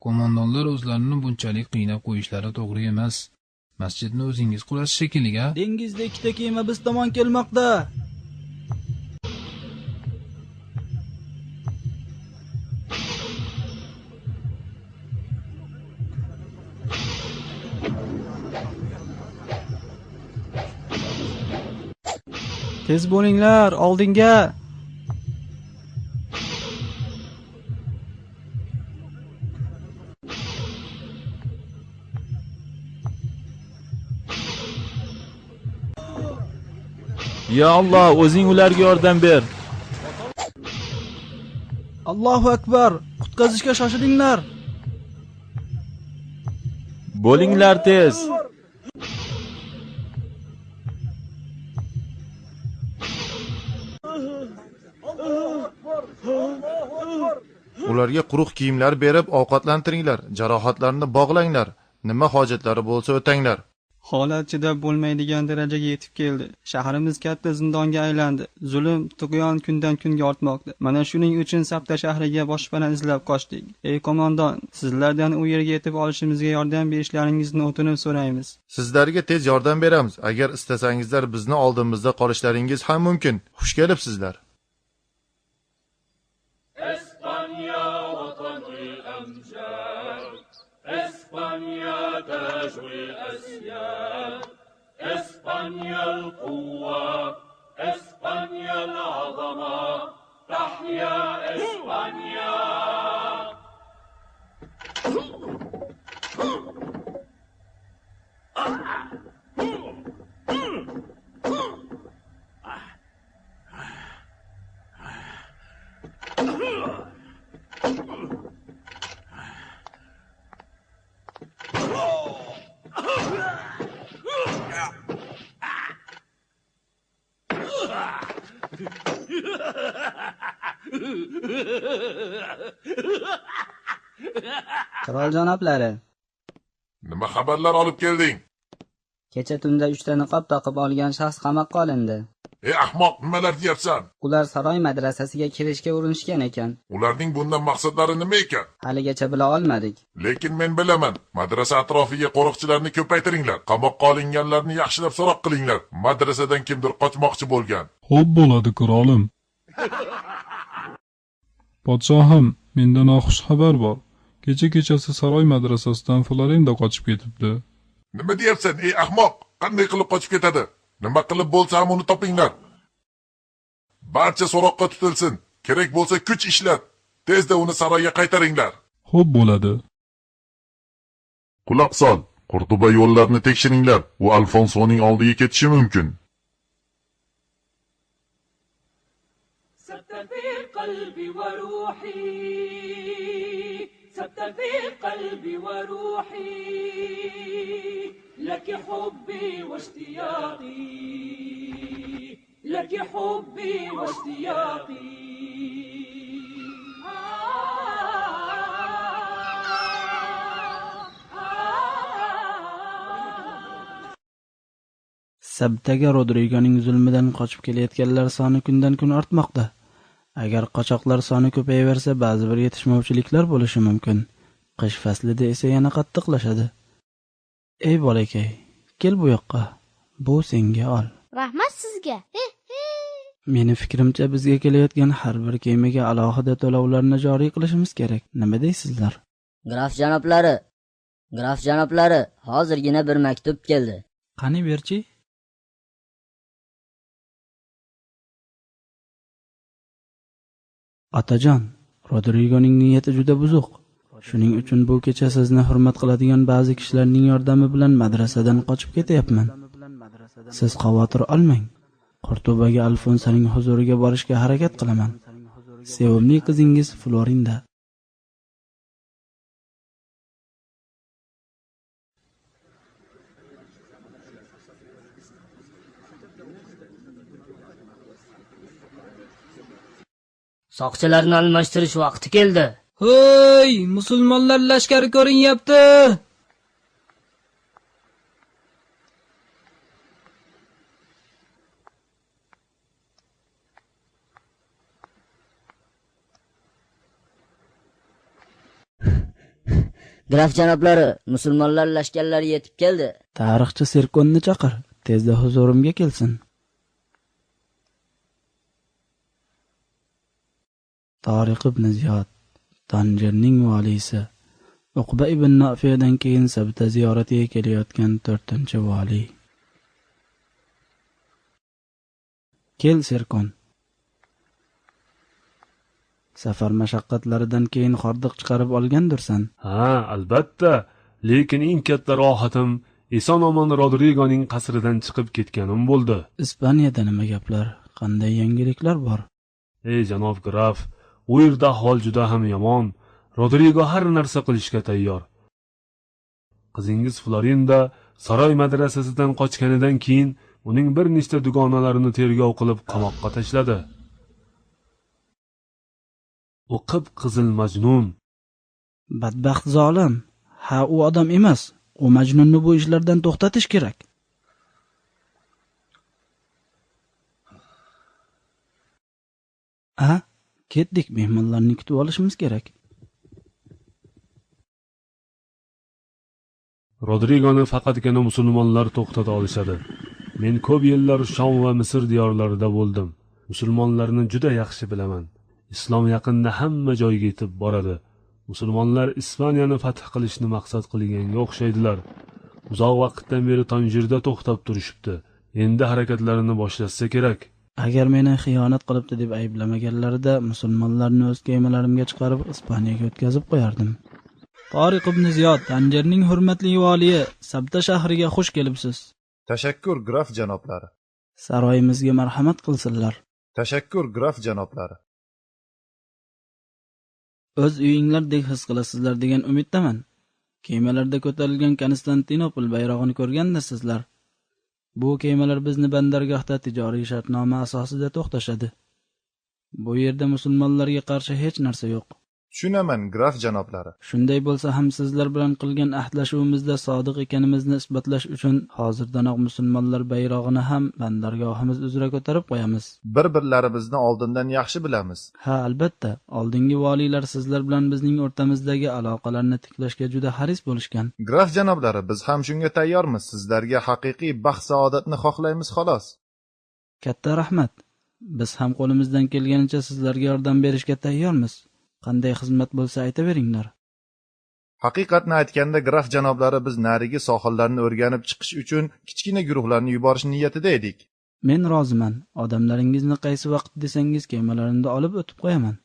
Qo'mondonlar o'zlarini bunchalik qiynab qo'yishlari to'g'ri emas. Masjidni o'zingiz qurasiz shekilli-a? Dengizda ikkita kema biz tomon kelmoqda. Tez bo'linglar, oldinga! Ya Alloh, o'zing ularga yordam ber. Allohu akbar, qutqazishga shoshilinglar. Bo'linglar tez. Ularga quruq kiyimlar berib ovqatlantiringlar, jarohatlarini bog'langlar, nima hojatlari bo'lsa o'tanglar. Holat chidab bo'lmaydigan darajaga yetib keldi. Shahrimiz katta zindonga aylandi. Zulm, tug'yon kundan kunga ortmoqda. Mana shuning uchun Sabta shahriga boshpana izlab qochdik. Ey qo'mondon, sizlardan u yerga yetib olishimizga yordam berishlaringizni o'tinib so'raymiz. Sizlarga tez yordam beramiz. Agar istasangizlar bizni oldimizda qolishlaringiz ham mumkin. Xush kelibsizlar. إسبانيا القوة، إسبانيا العظمة، تحيا إسبانيا. Qirol janoblari, nima xabarlar olib kelding? Kecha tunda 3 ta niqob taqib olgan shaxs qamoqqa olindi. Ey ahmoq, nimalar deyapsan? Ular saroy madrasasiga kirishga urinishgan ekan. Ularning bundan maqsadlari nima ekan? Haligacha bila olmadik. Lekin men bilaman. Madrasa atrofiga qo'riqchilarni ko'paytiringlar. Qamoqqa olinganlarni yaxshilab so'roq qilinglar. Madrasadan kimdir qochmoqchi bo'lgan. Xo'p bo'ladi, qirolim. Podshohim, menda noxush xabar bor. Kecha kechasi saroy madrasasidan Florinda qochib ketibdi. Nima deyapsan, ey ahmoq? Qanday qilib qochib ketadi? Nima qilib bo'lsa ham uni topinglar. Barcha so'roqqa tutilsin. Kerak bo'lsa kuch ishlat. Tezda uni saroyga qaytaringlar. Xo'p bo'ladi. Quloq sol. Qurtuba yo'llarini tekshiringlar. U Alfonsoning oldiga ketishi mumkin. ثبت في قلبي وروحي لك حبي واشتياقي لك حبي واشتياقي. Sabtaga Rodrigoning zulmidan qochib kelayotganlar soni kundan kun ortmoqda. Agar qochoqlar soni ko'payaversa, ba'zi bir yetishmovchiliklar bo'lishi mumkin. Qish faslida esa yana qattiqlashadi. Ey bolakay, kel bu yoqqa. Bu senga ol. Rahmat sizga. Meni fikrimcha, bizga kelayotgan har bir kemaga alohida to'lovlarni joriy qilishimiz kerak. Nima deysizlar? Graf janoblari, graf janoblari, hozirgina bir maktub keldi. Qani berchi? Otajon, Rodrigoning niyati juda buzuq. Shuning uchun bu kecha sizni hurmat qiladigan ba'zi kishilarning yordami bilan madrasadan qochib ketyapman. Siz xavotir olmang. Qurtubaga Alfonsoning huzuriga borishga harakat qilaman. Sevimli qizingiz Florinda. Soqchilarni almashtirish vaqti keldi. Hoy, musulmonlar lashkari ko'rinyapti. Graf janoblari, musulmonlar lashkarlari yetib keldi. Tarixchi Serkonni chaqir, tezda huzurimga kelsin. Toriq ibn Ziyod, Tanjirning valisi, Uqba ibn Nafiyadan keyin Sabta ziyoratiga kelayotgan 4-vali. Kel Serkon. Safar mashaqqatlaridan keyin xordiq chiqarib olgandursan? Ha, albatta. Lekin eng katta rohatim eson-omon Rodrigoning qasridan chiqib ketganim bo'ldi. Ispaniyada nima gaplar? Qanday yangiliklar bor? Ey janob graf, u yerda ahvol juda ham yomon. Rodrigo har narsa qilishga tayyor. Qizingiz Florinda saroy madrasasidan qochganidan keyin uning bir nechta dugonalarini tergov qilib qamoqqa tashladi. U qip-qizil majnun. Badbaxt zolim. Ha, u odam emas. U majnunni bu ishlardan to'xtatish kerak. A, ketdik, mehmonlarni kutib olishimiz kerak. Rodrigoni faqatgina musulmonlar to'xtata olishadi. Men ko'p yillar Shom va Misr diyorlarida bo'ldim. Musulmonlarni juda yaxshi bilaman. Islom yaqinda hamma joyga yetib boradi. Musulmonlar Ispaniyani fath qilishni maqsad qilganga o'xshaydilar. Uzoq vaqtdan beri Tanjirda to'xtab turishibdi. Endi harakatlarini boshlashsa kerak. Agar meni xiyonat qilibdi deb ayblamaganlarida musulmonlarni o'z kemalarimga chiqarib Ispaniyaga o'tkazib qo'yardim. Toriq ibn Ziyod, Tanjirning hurmatli valiyi, Sabta shahriga xush kelibsiz. Tashakkur graf janoblari. Saroyimizga marhamat qilsinlar. Tashakkur graf janoblari. O'z uyinglardek his qilasizlar degan umiddaman. Kemalarda ko'tarilgan Konstantinopol bayrog'ini ko'rgandirsizlar. Bu kemalar bizni bandargohda tijoriy shartnoma asosida to'xtashadi. Bu yerda musulmonlarga qarshi hech narsa yo'q. Tushunaman graf janoblari. Shunday bo'lsa ham sizlar bilan qilgan ahdlashuvimizda sodiq ekanimizni isbotlash uchun hozirdanoq musulmonlar bayrog'ini ham bandargohimiz uzra ko'tarib qo'yamiz. Bir-birlarimizni oldindan yaxshi bilamiz. Ha, albatta. Oldingi valiylar sizlar bilan bizning o'rtamizdagi aloqalarni tiklashga juda haris bo'lishgan. Graf janoblari, biz ham shunga tayyormiz. Sizlarga haqiqiy baxt saodatni xohlaymiz xolos. Katta rahmat. Biz ham qo'limizdan kelganicha sizlarga yordam berishga tayyormiz. Qanday xizmat bo'lsa aytaveringlar. Haqiqatni aytganda graf janoblari, biz narigi sohillarni o'rganib chiqish uchun kichkina guruhlarni yuborish niyatida edik. Men roziman. Odamlaringizni qaysi vaqt desangiz kemalarimda olib o'tib qo'yaman.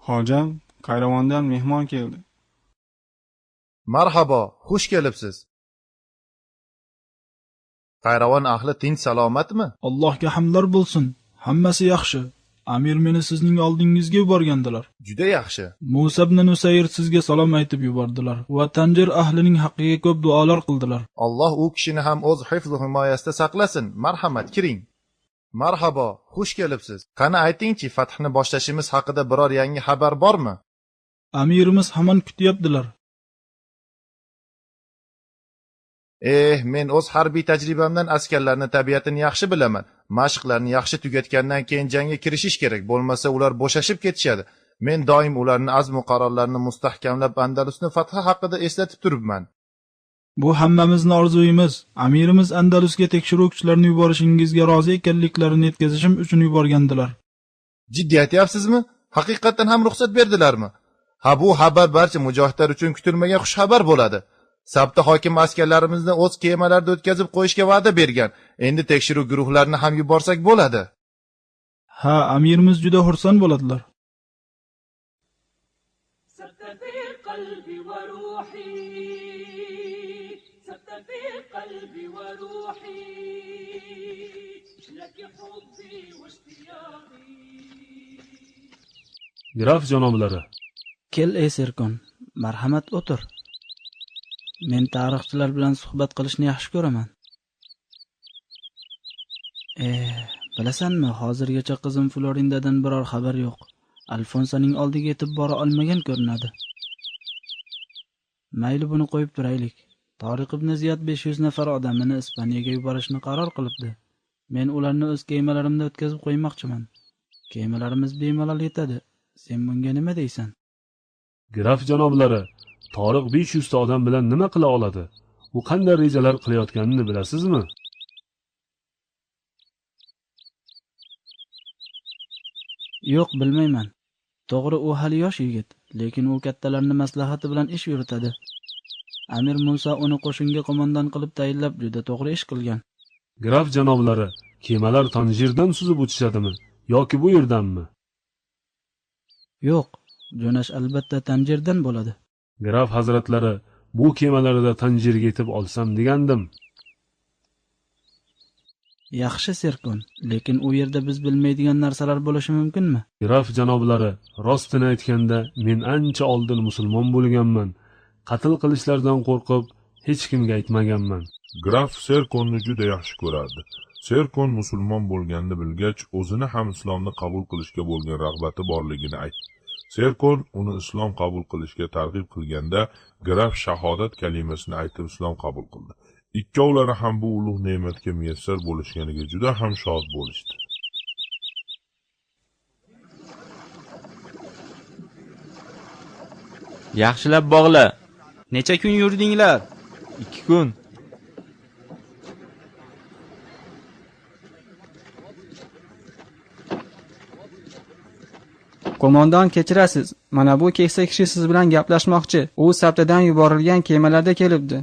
Hojam, Qayravondan mehmon keldi. Marhabo, xush kelibsiz. Qayravon ahli tinch salomatmi? Allohga hamdlar bo'lsin. Hammasi yaxshi. Amir meni sizning oldingizga yuborgandilar. Juda yaxshi. Musa ibn Nusayr sizga salom aytib yubordilar va Tanjir ahlining haqqiga ko'p duolar qildilar. Alloh u kishini ham o'z hifz va himoyasida saqlasin. Marhamat, kiring. Marhabo, xush kelibsiz. Qani aytingchi, fathni boshlashimiz haqida biror yangi xabar bormi? Amirimiz hamon kutyaptilar. Men o'z harbiy tajribamdan askarlarning tabiatini yaxshi bilaman. Mashqlarni yaxshi tugatgandan keyin jangga kirishish kerak, bo'lmasa ular bo'shashib ketishadi. Men doim ularni azm va qarorlarini mustahkamlab Andalusni fathi haqida eslatib turibman. Bu hammamizning orzuyimiz. Amirimiz Andalusga tekshiruv kuchlarini yuborishingizga rozi ekanliklarini yetkazishim uchun yuborgandilar. Jiddiy aytyapsizmi? Haqiqatan ham ruxsat berdilarmi? Ha, bu xabar barcha mujohidlar uchun kutilmagan xush xabar bo'ladi. Sabta hokim askarlarimizni o'z kemalarida o'tkazib qo'yishga va'da bergan. Endi tekshiruv guruhlarini ham yuborsak bo'ladi. Ha, amirimiz juda xursand bo'ladilar. Graf janoblari. Kel ey Serkon, marhamat o'tir. Men tarixchilar bilan suhbat qilishni yaxshi ko'raman. Bilasanmi, hozirgacha qizim Florindadan biror xabar yo'q. Alfonsoning oldiga yetib bora olmagan ko'rinadi. Mayli, buni qo'yib turaylik. Toriq ibn Ziyod 500 nafar odamini Ispaniyaga yuborishni qaror qilibdi. Men ularni o'z kemalarimda o'tkazib qo'ymoqchiman. Kemalarimiz bemalol yetadi. Sen bunga nima deysan? Graf janoblari, Toriq 500 ta odam bilan nima qila oladi? U qanday rejalar qilayotganini bilasizmi? Yo'q, bilmayman. To'g'ri, u hali yosh yigit, lekin u kattalarning maslahati bilan ish yuritadi. Amir Musa uni qo'shinga qo'mondon qilib tayinlab juda to'g'ri ish qilgan. Graf janoblari, kemalar Tanjirdan suzib o'tishadimi yoki bu yerdanmi? Yo'q, jo'nash albatta Tanjirdan bo'ladi. Graf hazratlari, bu kemalarda Tanjirga yetib olsam degandim. Yaxshi Serkon, lekin u yerda biz bilmaydigan narsalar bo'lishi mumkinmi? Graf janoblari, rostini aytganda, men ancha oldin musulmon bo'lganman. Qatl qilishlardan qo'rqib, hech kimga aytmaganman. Graf Serkonni juda yaxshi ko'rardi. Serkon musulmon bo'lganini bilgach, o'zini ham islomni qabul qilishga bo'lgan rag'bati borligini aytdi. Serkon uni islom qabul qilishga targ'ib qilganda, graf shahodat kalimasini aytib islom qabul qildi. Ikkovlari ham bu ulug' ne'matga muyassar bo'lishganiga juda ham shod bo'lishdi. Yaxshilab bog'la. Necha kun yurdinglar? 2 kun. Qo'mondon, kechirasiz. Mana bu keksa kishi siz bilan gaplashmoqchi. U Sabtadan yuborilgan kemalarda kelibdi.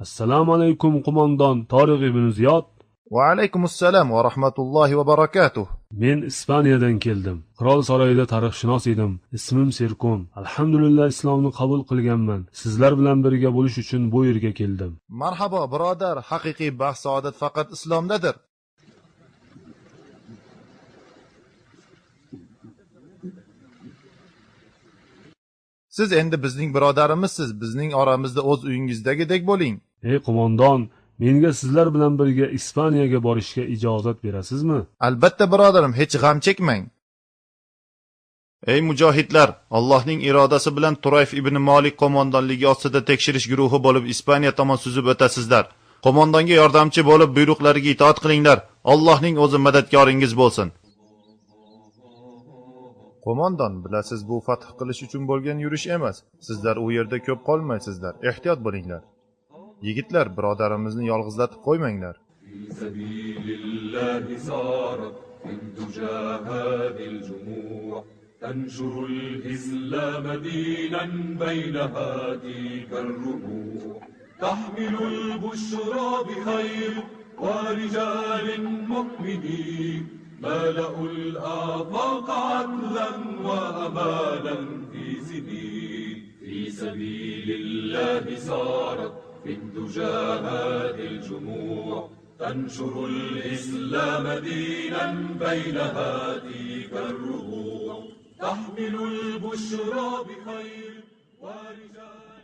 Assalomu alaykum qo'mondon Toriq ibn Ziyod. Va alaykumussalom va rahmatullohi va barakatuh. Men Ispaniyadan keldim. Qirol saroyida tarixshunos edim. Ismim Serkon. Alhamdulillah islomni qabul qilganman. Sizlar bilan birga bo'lish uchun bu yerga keldim. Marhabo birodar, haqiqiy baxt saodat faqat islomdadir. Siz endi bizning birodarimizsiz. Bizning oramizda o'z uyingizdagidek bo'ling. Ey qo'mondon, menga sizlar bilan birga Ispaniyaga borishga ijozat berasizmi? Albatta birodarim, hech g'am chekmang. Ey mujohidlar, Allohning irodasi bilan Turayf ibn Malik qo'mondonligi ostida tekshirish guruhi bo'lib Ispaniya tomon suzib o'tasizlar. Qo'mondonga yordamchi bo'lib buyruqlariga itoat qilinglar. Allohning o'zi madadkoringiz bo'lsin. Qo'mondon, bilasiz, bu fath qilish uchun bo'lgan yurish emas. Sizlar u yerda ko'p qolmaysizlar. Ehtiyot bo'linglar. Yigitlar, birodarimizni yolg'izlatib qo'ymanglar. ملأوا الآفاق عدلا وأمانا في سنين في سبيل الله سارت في الدجى هذه الجموع تنشر الإسلام دينا بين هاتيك الربوع تحمل البشرى بخير ورجال.